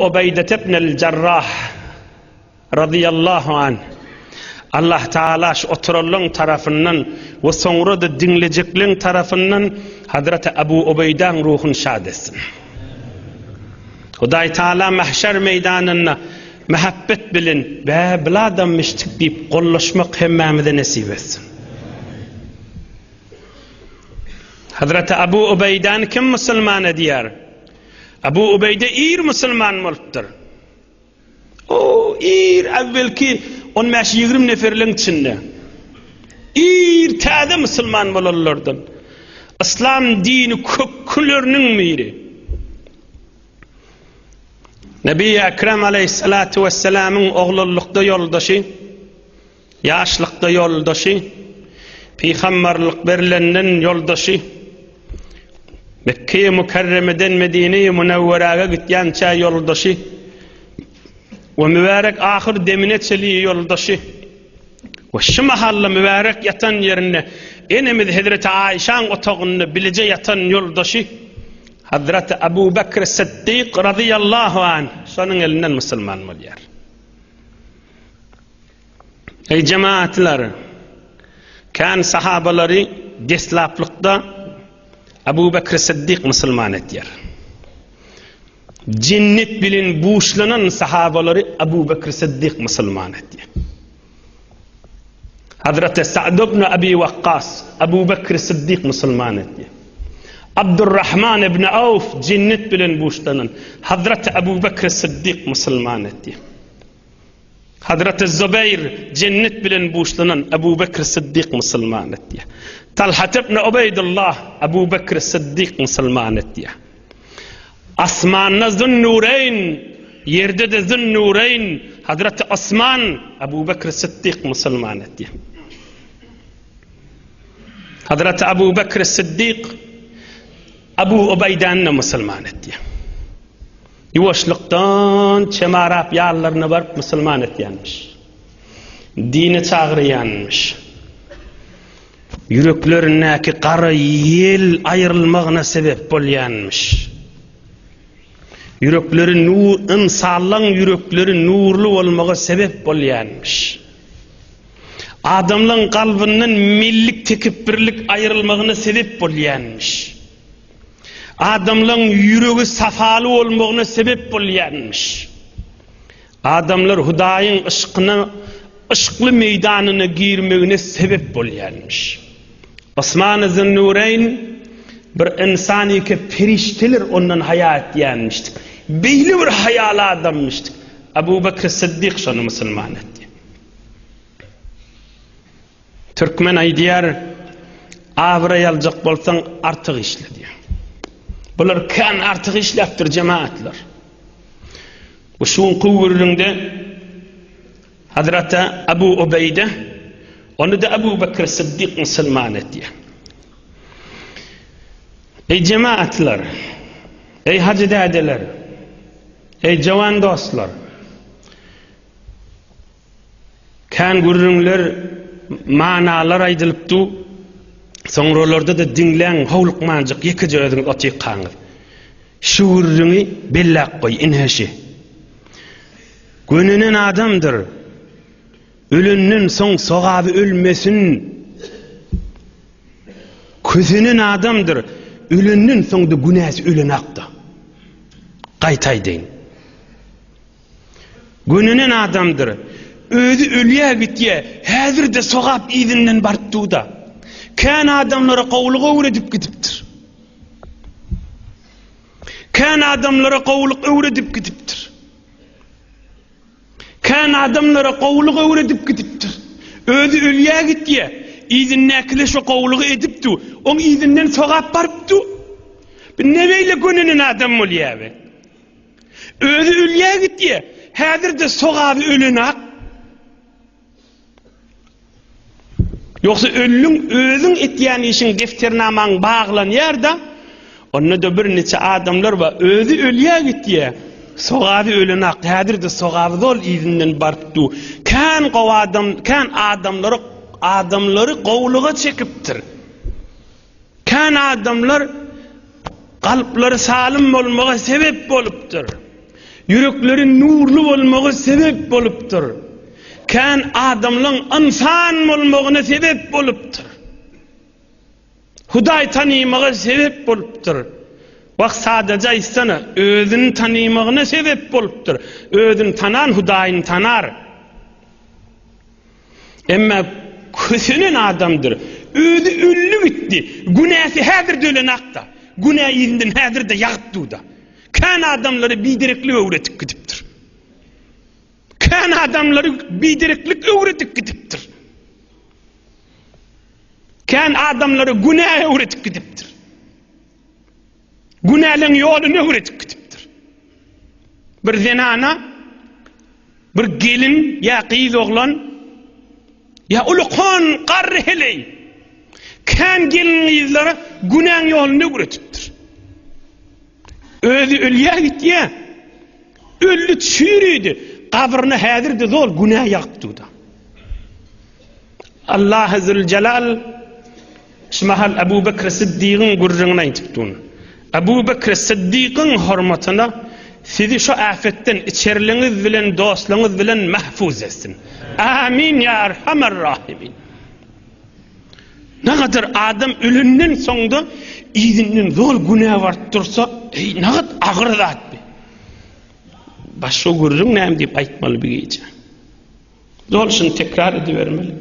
Ubeýdete ibnel Jarrah razyýallahu anh, Allah Tagala şu oturanlaryň tarapyndan we soňra-da diňlejekleň tarapyndan Hazreti Abu Ubeýdäň ruhuny şat etsin. Hudaý Tagala mahşer meýdanynda mähebbet bilen bä bil adammyşdyk diýip gollaşmak hemmämize nesip etsin. Hazreti Abu Ubeýdäni kim musulman edýär? Abu Ubeýde ir musulman bolupdyr. O ir äwwelki on bäş-ýigrimi neferliň içinde. Ir täze musulman bolanlardan. Yslam dini kökleriniň biri. Nebi Ekrem aleýhissalatu wessalamyň oglanlykda ýoldaşy Ýaşlykda ýoldaşy, pygamberlik berlenden ýoldaşy, Mekge-i Mükerremeden Medine-i Münewweräge gitýänçä ýoldaşy we mübärek ahyr demine çenli ýoldaşy we şu mahalla mübärek ýatan ýerinde enemiz Hezreti Aýşaň otagynda bileje ýatan ýoldaşy Hazreti Abu Bekr Siddik razyýallahu anh şonuň elinden musulman bolýar. Eý jemaatlar! Kän sahabalary deslaplykda Abu Bekr Siddik musulman etýär. Jennet bilen buşlanan sahabalary Abu Bekr Siddik musulman etýär. Hazreti Sa'd ibn Abi Waqqas Abu Bekr Siddik musulman etýär. Abdurrahman ibn Awf jennet bilen buşlanan Hazreti Abu Bekr Siddik musulman etýär. Hazreti Zubeýr jennet bilen buşlanan Ebu Bekr Siddik musulman etýär. Talhat ibn Ubeýdullah Ebu Bekr Siddik musulman etýär. Asmanda Zünnureýn, ýerde-de Zünnureýn Hazreti Osman Ebu Bekr Siddik musulman etýär. Hazreti Ebu Bekr Siddik Ebu Ubeýdany musulman etýär. Ýuwaşlykdan çemarap ýanlaryna baryp musulman etýänmiş. Dine çagyrýanmyş. Ýüreklerindäki gara ýel aýrylmagyna sebep bolýanmyş. Ýürekleri nur, ynsanlaň ýürekleri nurly bolmaga sebep bolýanmyş. Adamlaň kalbyndan millik tekepbirlik aýrylmagyna sebep bolýanmyş. Adamlaň ýüregi sapaly bolmagyna sebep bolýanmyş. Adamlar Hudaýyň yşkyna, yşkly meýdanyna girmegine sebep bolýanmyş. Osman Zünnureýn bir ynsan eke perişdeler ondan haýa etýänmişdik. Beýle bir haýaly adammişdik. Abu Bekr Siddik şony musulman etdi. Türkmen aýdýar, Abraý aljak bolsaň, artyk işle diýýär. Bular kän artyk işläpdir jemaatlar. Bu şu günki gürrüňde Hazreti Abu Ubeýde ony-da Abu Bekr Siddik musulman etýär. Eý jemaatlar, eý hajy dädeler, eý jawan dostlar, Kän gürrüňler, manalar aýdylyp du. Soňralarda-da diňläň, howlukmanjyk ýekeje özüňiz otyrkaňyz. Şu gürrüňi belläp goý, ine şi. Gönenen adamdyr. Ölenden soň sogaby ölmesin. Kösenen adamdyr. Ölenden soň-da günäsi ölenakda. Gaýta aýdaýyn. Gönenen adamdyr. Özi ölýä gitýä, häzir-de sogap yzyndan baryp dur-da. Kän adamlara gowulyk öwredip gidipdir. Kän adamlara gowulyk öwredip gidipdir. Kän adamlara gowulyk öwredip gidipdir. Özi ölýä gitýä, yzyndakiler şo gowulygy edip dur. Oň yzyndan sogap baryp dur. Bu ne beýle gönenen adam bolýa be? Özi ölýä gitýä. Häzir-de sogaby ölenak. Ýogsa öldüň, özüň etýän işiň defternamaň baglanýar-da, onda-da bir niçe adamlar bar, özi ölýä gitýä. Sogaby ölenak, häzir-de sogaby zol yzyndan baryp dur. Kän gowy adam, kän adamlary adamlary gowulyga çekipdir. Kän adamlar kalplary salym bolmaga sebep bolupdyr. Ýürekleri nurly bolmagy sebep bolupdyr. Kän adamlaň ynsan bolmagyna sebep bolupdyr. Hudaý tanymaga sebep bolupdyr. Wah sadaja aýtsana, özüni tanymagyna sebep bolupdyr. Özüni tanan Hudaýyny tanar. Emma kösenen adamdyr. Özi öldi gitdi. Günäsi häzir dölenakda. Günä yzyndan häzir-de ýagyp dur-da. Kän adamlary bidereklik öwretip gidipdir. Kän adamlary bidereklik öwredip gidipdir. Kän adamlary günä öwredip gidipdir. Günäleň ýoluny öwredip gidipdir. Bir zenana bir gelin ýa gyz oglan ýa ulukan garry heleý kän gelin gyzlara günäň ýoluny öwredipdir. Özi ölýär gitýär. Öldi çüýrüdi. Gabryna häzir-de zol günä ýagyp durda. Allahy Züljelal şu mahal Ebu Bekr Siddigiň gürrüňini aýdyp dur. Ebu Bekr Siddigiň hormatyna sizi şu äfetden içerliňiz bilen dostlaryňyz bilen mahfuz etsin. Amin ýa Erhamer Rahimin. Nagadar adam ölenden soňda yzyndan zol günä baryp dursa, eý nagat agyr zat bi. Başga gürrüň näme diýip aýtmaly bi gije. Zol şuny tekrar edibermeli.